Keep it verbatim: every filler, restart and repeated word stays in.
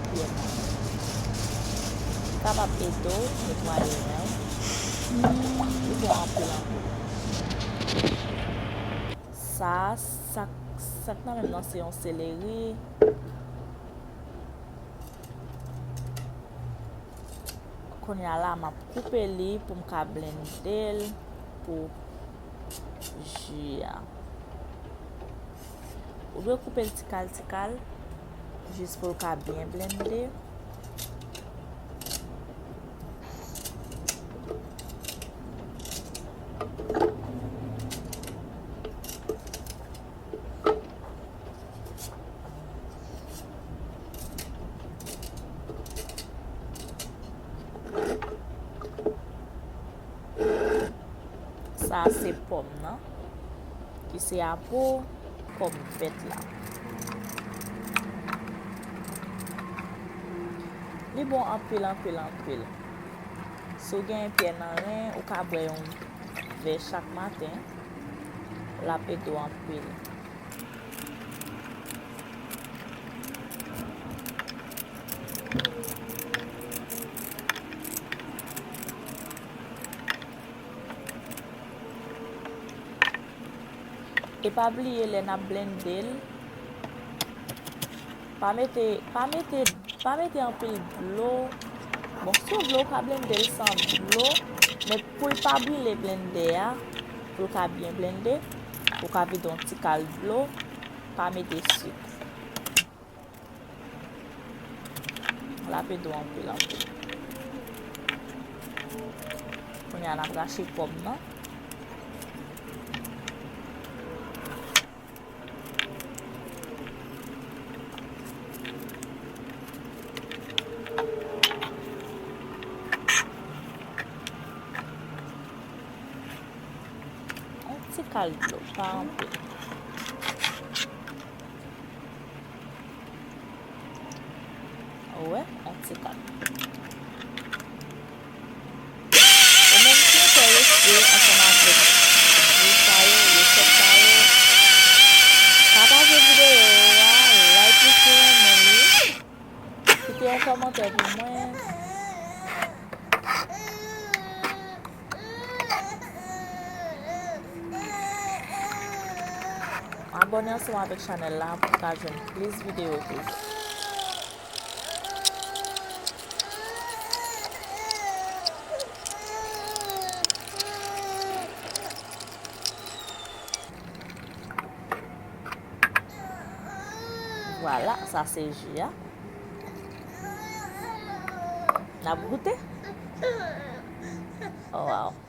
Pyè nan ren. Li kapab ede w netwaye ren w. Li bon anpil, anpil. Sa, sa, sa k nan men m nan se yon seleri. Kounye a la, m ap koupe li pou m ka blende l pou ji a. Ou dwe koupe l ti kal, ti kal, jis pou l ka byen blende. Sa se pòm nan, ki se apo pòm vèt la. Li bon anpil, anpil, anpil. Si w gen pyè nan ren, ou ka bwè yon vè chak maten, l ap ede w anpil. E pa bliye lè n ap blende l, pa mete, pa mete, pa mete anpil dlo. Bon, si w vle, w ka blende l san dlo, men pou l pa brile blendè a, pou l ka byen blende, ou ka vide yon ti kal dlo, pa mete sik. L ap ede w anpil, anpil. Kounye a, n ap rache pòm nan. Yon ti kal dlo, pa anpil. Ou wè, yon ti kal. Ou menm ki enterese ansanm avèk jou sa yo, resèt sa yo, pataje videyo a, like li si w renmen li, kite yon kòmantè pou mwen. Abòne ansanm avèk chanèl la pou w ka jwenn plis videyo toujou. Vwala, sa se ji a. N ap goute. Oh, wow.